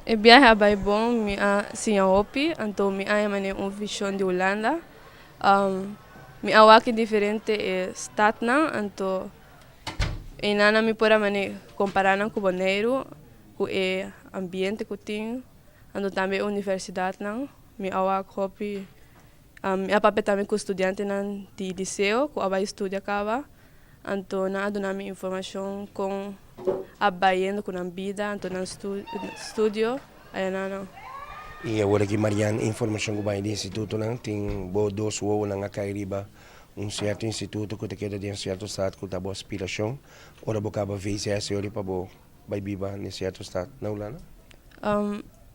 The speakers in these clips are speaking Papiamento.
E biahe a bai bon, mi a siña hopi, anto mi a haña manera un vishon di Hulanda. Mi a wak e diferente e stadnan, anto einan mi por a manera kompará nan ku Boneiru, ku e ambiente ku tin, anto tambe e universidatnan. Mi a wak hopi, mi a papia tambe ku studiantenan di liseo ku a bai studia kaba, anto nan a duna mi informashon kon a bayendo ku nan bida, anto nan studio ayanan. I awor aki Marian, informashon ku bai di institutonan, tin bo dos wowonan a kai riba un sierto instituto ku ta keda den sierto stad ku ta bo aspirashon ora bo kaba VCS ori pa bo bai biba den sierto stad na Hulanda?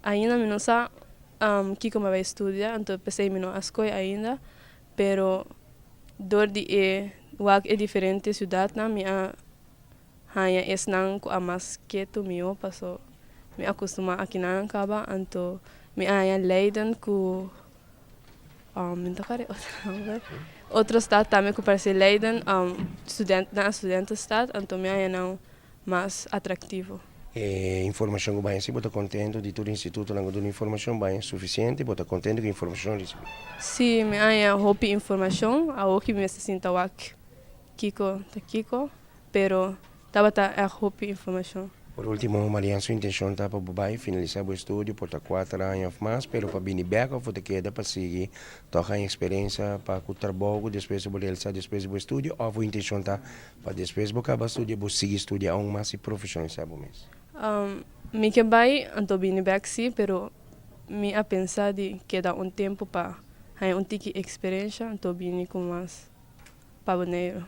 Ainda mi no sa kiko mi a bai studia, anto p'esei mi no a skohe ainda, pero dor di e wak e diferente siudatnan mi a haña esnan ku a mas ketu mihó paso mi a kustumá akinan kaba, anto mi a haña Leiden ku mi no ta kòrda e otro nòmber, otro stad tambe ku parse Leiden, studentenan a studentenstad, anto mi a haña nan mas atraktivo. E informashon ku baña si bo ta kontentu di tur institutonan ku duna informashon baña sufisiente bo ta kontentu ku e informashon risibí? Si, mi haña hopi informashon, awoki mi mester sinta wak kiko ta kiko, pero tabata ègt hopi informashon. Por último, Marian su intenshon ta pa bo bai finalisá bo estudio por ta kuater aña òf mas, pero pa bini bèk òf bo ta keda pa sigui tòg haña eksperensia pa ku trabou ku despues bo realisá despues di bo estudio òf bo intenshon ta pa despues bo kaba studia bo sigui studia aun mas i profeshonalisá bo mes? Mi ke bai anto bini bèk sí, pero mi a pensa di keda un tempu pa haña un tiki eksperensia anto bini ku mas pa Boneiru.